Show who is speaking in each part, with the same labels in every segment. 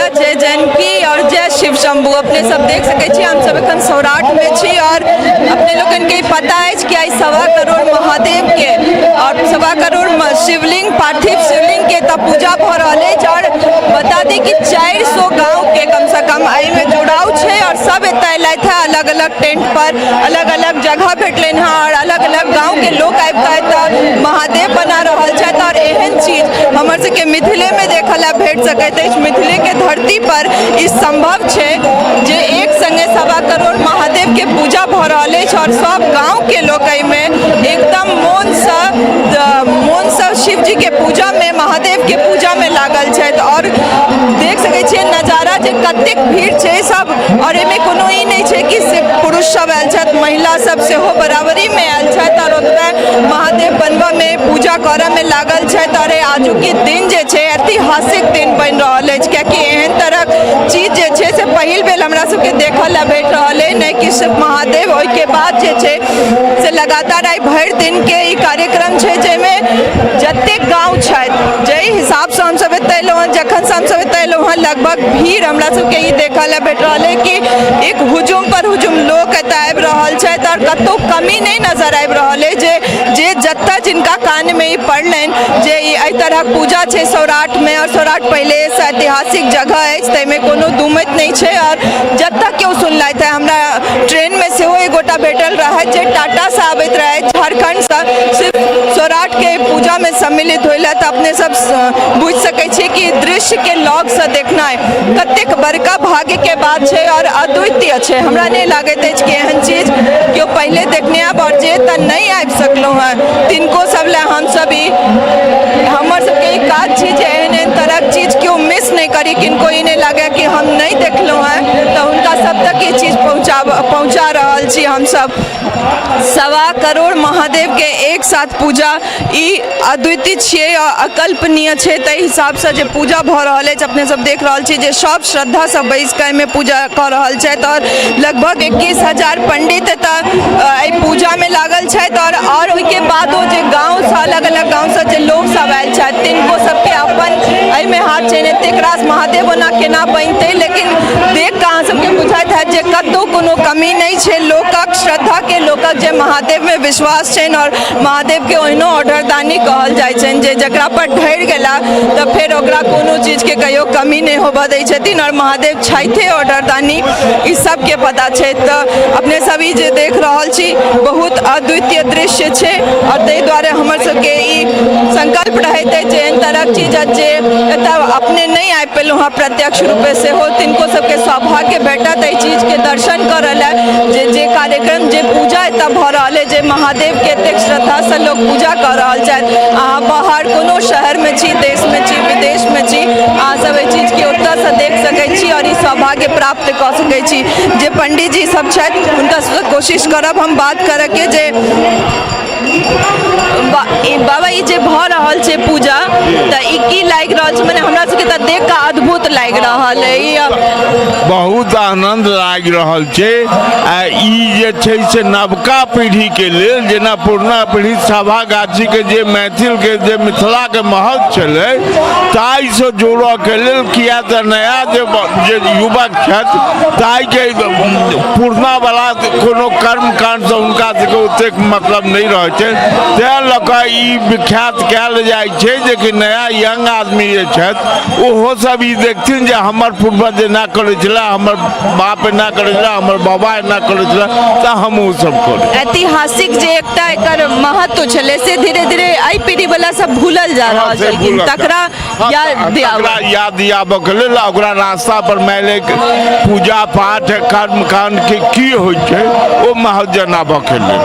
Speaker 1: भैया, जय जानकी और जय शिव शंभू। अपने सब देख सकै छी, हम सब एखन सौराठमे छी और अपने लोगन के पता अछि कि आइ 1.25 करोड़ महादेव के और 1.25 करोड़ शिवलिंग, पार्थिव शिवलिंग के तऽ पूजा भऽ रहल अछि। और बता दी कि 400 गाँव के कम से कम एहिमे जुड़ाव छै और सब एतऽ एलथि है। अलग अलग टेंट पर अलग अलग जगह भेटलनि हँ और अलग अलग गाँव के लोक आबि कऽ एतऽ महादेव बना रहल छथि। और एहन चीज हमर सबके मिथिलेमे देखऽ लए भेट सकैत अछि। मिथिलेके धरती पर ई सम्भव छै जे एक संगे 1.25 करोड़ महादेवके पूजा भऽ रहल अछि और सब गाँवके लोक एहिमे एकदम मोनसँ शिवजीके पूजामे, महादेवके पूजामे लागल छथि। और देख सकै छियै नजारा जे कतेक भीड़ छै सब। और एहिमे कोनो ई नहि छै कि सिर्फ पुरुष सब आयल छथि, महिला सब सेहो बराबरीमे आयल छथि और ओतबे महादेव बनबऽमे, पूजा करऽमे लागल छथि। और आजुके दिन जे छै ऐतिहासिक दिन बनि रहल अछि, कियाकि एहन तरहक चीज जे छै से पहिल बेर हमरा सबके देखऽ लए भेट रहल अछि। नहि कि सिर्फ महादेव, ओहिके बाद जे छै से लगातार आइ भरि दिनके ई कार्यक्रम छै, जाहिमे जतेक गाँव छथि, जाहि हिसाबसँ हमसब एतऽ एलहुँ हँ, जखनसँ हमसब एतऽ एलहुँ हँ, लगभग भीड़ हमरा सबके ई देखऽ लए भेट रहल अछि कि एक हुजुम पर हुजुम लोक एतऽ आबि रहल छथि और कतहु कमी नहि नजर आबि रहल अछि। जे जतऽ जिनका कानमे ई पड़लनि जे ई एहि तरहक पूजा छै सौराठमे, और सौराठ पहिलेसँ ऐतिहासिक जगह अछि, ताहिमे कोनो दूमति नहि छै। और जतऽ केओ सुनलथि, हमरा ट्रेनमे सेहो एक गोटा भेटल रहथि जे टाटासँ आबैत रहथि झारखण्डसँ सिर्फ सौराठके पूजामे सम्मिलित होय लए, तऽ अपने सब बुझि सकै छियै कि दृश्यके लगसँ देखनाइ कतेक बड़का भाग्यके बात छै और अद्वितीय छै। हमरा नहि लागैत अछि कि एहन चीज केओ पहिले देखने आयब। और जे तऽ नहि आबि सकलहुँ हँ, तिनको सब लए हमसब ई हमर सबके ई काज छी जे एहन एहन तरहक चीज केओ मिस नहि करी, किनको ई नहि लागै कि हम नहि देखलहुँ हँ, तऽ हुनका सब तक ई चीज पहुँचा रहल छी हमसब। 1.25 करोड़ महादेवके एक साथ पूजा ई अद्वितीय छियै आ अकल्पनीय छै। ताहि हिसाबसँ जे पूजा भऽ रहल अछि, अपने सब देख रहल छी जे सब श्रद्धासँ बैस कऽ एहिमे पूजा कऽ रहल छथि और लगभग 21,000 पंडित एतऽ एहि पूजामे लागल छथि। और ओहिके बादो जे गाँवसँ, अलग अलग गाँवसँ जे लोक सब आयल छथि, तिनको सबके अपन एहिमे हाथ छनि। एतेक रास महादेव ओना केना बनितै, लेकिन देख कऽ अहाँ सबके बुझाइत हैत जे कतहु कोनो कमी नहि छै लोकक श्रद्धाके, लोकक जे महादेवमे विश्वास छनि। और महादेवके ओहिनो औढरदानी कहल जाइ छनि जे जकरा पर ढरि गेला तऽ फेर ओकरा कोनो चीजके कहियो कमी नहि होबऽ दै छथिन। और महादेव छथिए औढरदानी, ई सबके पता छै। तऽ अपने सब ई जे देख रहल छी बहुत अद्वितीय दृश्य छै और ताहि दुआरे हमर सबके ई संकल्प रहैत अछि जे एहन तरहक चीज जे एतऽ अपने नहि आबि पेलहुँ हँ प्रत्यक्ष रूपे सेहो, तिनको सबके सौभाग्य भेटत एहि चीजके दर्शन करऽ लए, जे जे कार्यक्रम, जे पूजा एतऽ भऽ रहल अछि, जे महादेवके एतेक श्रद्धासँ लोक पूजा कऽ रहल छथि। अहाँ बाहर कोनो शहरमे छी, देशमे छी, विदेशमे छी, अहाँ सब एहि चीजके ओतऽसँ देख सकै छी आओर ई सौभाग्य प्राप्त कऽ सकै छी। जे पंडीजी सब छथि, हुनका सबसँ कोशिश करब हम बात करऽके जे बाबा, ई जे भऽ रहल छै पूजा, तऽ ई की लागि रहल छै? मने हमरा सबके तऽ देख कऽ अद्भुत लागि रहल अइ।
Speaker 2: बहुत आनन्द लागि रहल छै। आ ई जे छै से नवका पीढ़ीके लेल, जेना पुरना पीढ़ी सभा गाछीके जे मैथिलके जे मिथिलाके महत्व छलै ताहिसँ जोड़ऽके लेल, किया तऽ नया जे युवक छथि ताहिके पुरनावला कोनो कर्मकाण्डसँ हुनका सबके ओतेक मतलब नहि रहै छै, तेँ लऽ कऽ ई विख्यात कयल जाइ छै जे कि नया यंग आदमी जे छथि ओहो सब ई देखथिन जे हमर पूर्वज एना करै छलै, हमर बाप एना करै छलै, हमर बाबा एना करै छलै, तऽ हमहूँ सब करी।
Speaker 1: ऐतिहासिक जे एकटा एकर महत्व छलै से धीरे धीरे एहि पीढ़ी वाला सब भूलल जा रहल छलखिन, तकरा याद
Speaker 2: तकरा याद दियाबऽके लेल, ओकरा रास्ता पर मानि ले पूजा पाठ कर्मकाण्ड के की होइ छै ओ महत्व जनाबऽके लेल।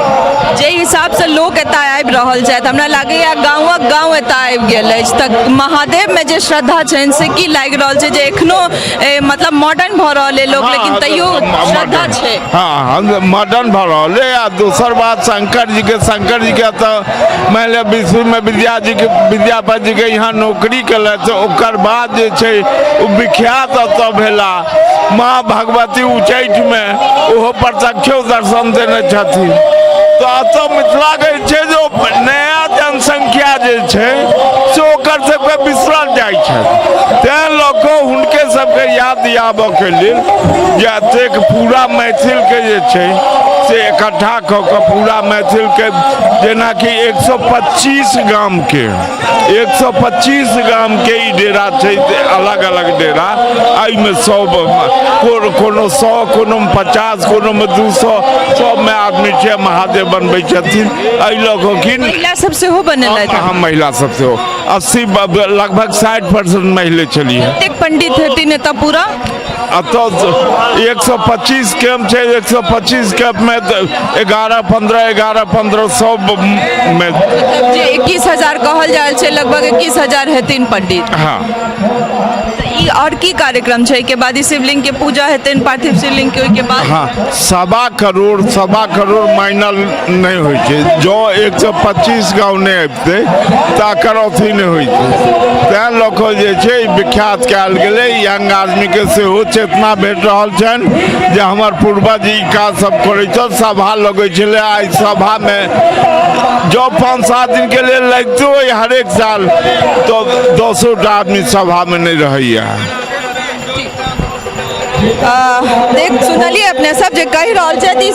Speaker 1: जाहि हिसाबसँ लोक एतऽ आबि रहल छथि, हमरा लागैए गाँवक गाँव एतऽ आबि गेल अछि, तऽ महादेवमे जे श्रद्धा छनि से की लागि रहल छै जे एखनो मतलब मॉडर्न भऽ रहल अइ लोक, लेकिन तैयो श्रद्धा छै।
Speaker 2: हँ, मॉडर्न भऽ रहल अइ। आ दोसर बात शंकर जीके तऽ मानि लिअ विश्वमे विद्याजीके, विद्यापति जीके यहाँ नौकरी केलथि, ओकर बाद जे छै ओ विख्यात एतऽ भेला। माँ भगवती उच्चैठमे ओहो प्रत्यक्षो दर्शन देने छथिन। तऽ एतऽ मिथिलाके छै जे नया जनसंख्या जे छै से ओकर सबके बिसरल जाइ छै, तेँ लऽ कऽ हुनके सबके याद दियाबऽके लेल जे एतेक पूरा मैथिलके जे छै से इकट्ठा कऽ कऽ पूरा मैथिलके, जेनाकि 125 गामके, 125 गामके ई डेरा छै, अलग अलग डेरा। एहिमे सब कोनो 100, कोनोमे 50, कोनोमे 200, सबमे आदमी छै, महादेव बनबै छथिन। एहि लऽ कऽ कि
Speaker 1: महिला सब सेहो बनेलथि?
Speaker 2: हम महिला सब सेहो 80, लगभग 60% महिले छलियै।
Speaker 1: कतेक पंडित हेथिन एतऽ पूरा?
Speaker 2: एतऽ 125 कैंप छै, 125 कैंपमे 11 15, 11 15 सब मे।
Speaker 1: मतलब जे 21,000 कहल जाइ छै, लगभग 21,000 हेथिन पंडित?
Speaker 2: हाँ।
Speaker 1: तऽ ई आओर की कार्यक्रम छै एहिके बाद? ई शिवलिंग के पूजा हेतनि, पार्थिव शिवलिंग के, ओहिके बाद?
Speaker 2: हाँ, 1.25 करोड़, 1.25 करोड़ माइनल नहि होइ छै। जँ 125 गाँव नहि अबितै तऽ एकर अथी नहि होइ छै। तैँ लऽ कऽ जे छै ई विख्यात कयल गेलै। यंग आदमीके सेहो चेतना भेट रहल छनि जे हमर पूर्वज ई काज सब करै छल। सभा लगै छलै। आइ सभामे जँ 5-7 दिनके लेल लगितो अइ हरेक साल, तऽ दसो टा आदमी सभामे नहि रहैया।
Speaker 1: देख सुनलिए अपने सब जे कहि रहल छथि, ई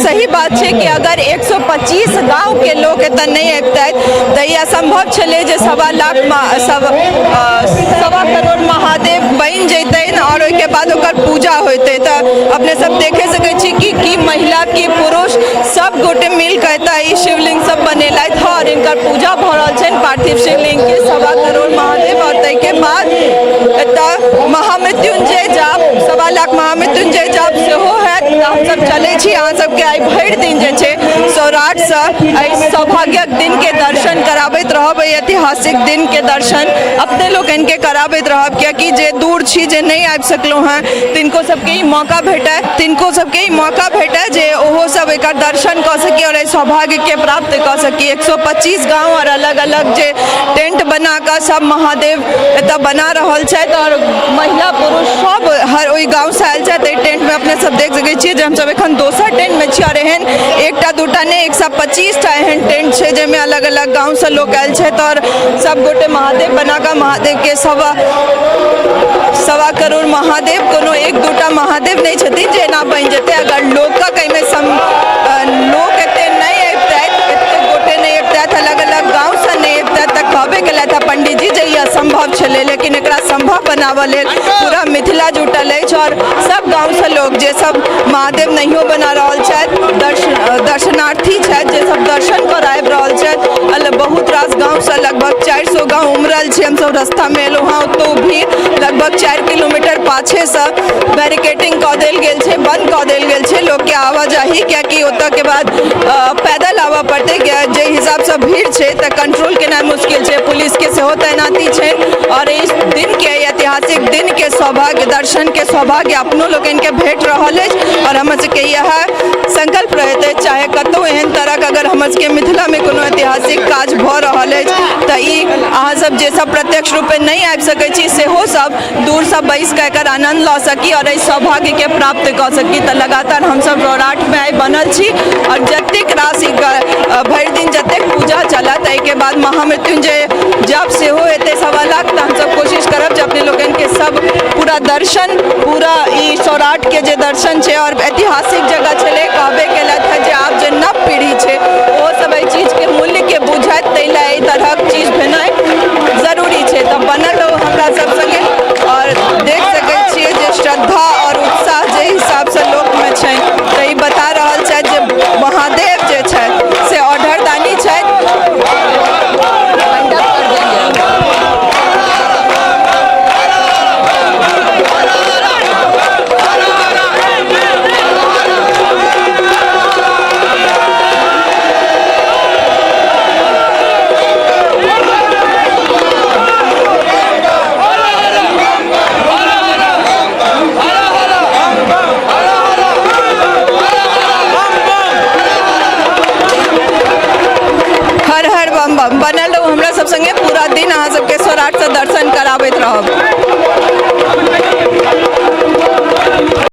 Speaker 1: सही बात छै कि अगर 125 गाँवके लोक एतऽ नहि अबितथि तऽ ई असम्भव छलै जे 1.25 लाख 1.25 करोड़ महादेव बनि जैतनि आओर ओहिके बाद ओकर पूजा होइतै। तऽ अपने सब देखे सकै छी कि की महिला की पुरुष सब गोटे मिल कऽ एतऽ ई शिवलिंग सब बनेलथि हँ आओर हिनकर पूजा भऽ रहल छनि, पार्थिव शिवलिंगके, 1.25 करोड़ महादेव। आओर ताहिके बाद एतऽ महामृत्युंजय जाप, 1.25 लाख महामृत्युंजय जाप सेहो हैत। तऽ हमसब चलै छी। अहाँ सबके आइ भरि दिन जे छै सौराठसँ एहि सौभाग्यक दिनके दर्शन कराबैत रहब। एहि ऐतिहासिक दिनके दर्शन अपने लोकनिके कराबैत रहब, कियाकि जे दूर छी, जे नहि आबि सकलहुँ हेँ, तिनको सबके ई मौका भेटय, तिनको सबके ई मौका भेटय जे ओहो सब एकर दर्शन कऽ सकी आओर एहि सौभाग्यके प्राप्त कऽ सकी। 125 गाँव आओर अलग अलग जे टेंट बना कऽ सब महादेव एतऽ बना रहल छथि आओर महिला पुरुष सब हर ओहि गाँवसँ आयल छथि। एहि टेंटमे अपने सब देख सकै छियै जे हमसब एखन दोसर टेंटमे छी आओर एहन एकटा दूटा नहि, 125टा एहन टेंट छै जाहिमे अलग अलग गाँवसँ लोक आयल छथि आओर सब गोटे महादेव बना कऽ महादेवके 1.25 करोड़ महादेव, कोनो एक दूटा महादेव नहि छथिन जे एना बनि जेतै। अगर लोकक एहिमे सम लोक एते नहि अबितथि, एते गोटे नहि अबितथि, अलग अलग गाँवसँ नहि अबितथि, तऽ कहबे केलथि हँ पंडीजी जे ई असम्भव छलै। लेकिन एकरा सम्भव बनाबऽ लेल पूरा मिथिला जुटल अछि आओर सब गाँवसँ लोक, जे सब महादेव नहियो बना रहल छथि, दर्शनार्थी छथि, जे सब दर्शन कर आबि रहल छथि, बहुत रास गाँवसँ, लगभग 400 गाँव उमड़ल छै। हमसब रस्तामे एलहुँ हँ, ओतौ भीड़ लगभग 4 किलोमीटर पाछेसँ बैरिकेडिंग कऽ देल गेल छै, बंद कऽ देल गेल छै लोकके आवाजाही, कियाकि ओतऽ के बाद पैदल आबऽ पड़तै। जे हिसाबसँ भीड़ छै तऽ कंट्रोल केनाइ मुश्किल छै। पुलिसके सेहो तैनाती छै आओर इस दिनके, ऐतिहासिक दिनके सौभाग्य, दर्शनके सौभाग्य अपनो लोकनिके भेट रहल अछि। आओर हमर सबके इएह संकल्प रहैत अछि, चाहे कतहु एहन तरहक अगर हमर सबके मिथिलामे कोनो ऐतिहासिक काज भऽ रहल अछि तऽ ई अहाँ सब जे सब प्रत्यक्ष रूपे नहि आबि सकै छी, सेहो सब दूरसँ बैस कऽ एकर आनन्द लऽ सकी आओर एहि सौभाग्यके प्राप्त कऽ सकी। तऽ लगातार हमसब सौराठमे आइ बनल छी आओर जतेक रास ई भरि दिन जतेक पूजा चलत, एहिके बाद महामृत्युंजय जप सेहो हेतै 1.25 लाख, तऽ हमसब कोशिश करब जे अपने लोकनिके सब पूरा दर्शन, पूरा ई सौराठके जे दर्शन छै आओर ऐतिहासिक जगह छलै, कहबे केलथि हँ जे आब जे नव पीढ़ी छै ओहो सब एहि चीजके मूल्यके बुझत, ताहि लए एहि तरहक चीज भेनाइ जरूरी छै। तऽ बनल रहू हमरा सब सङ्गे। आओर देख सकै छियै जे श्रद्धा आओर उत्साह जे हिसाबसँ लोकमे छै, तऽ ई बता रहल छथि जे महादेव जे छथि से औढरदानी छथि। मंडप कर देंगे। हर हर बम बम। बनल रहू हमरा सब संगे, पूरा दिन अहाँ सबके सौराठसँ दर्शन कराबैत रहब।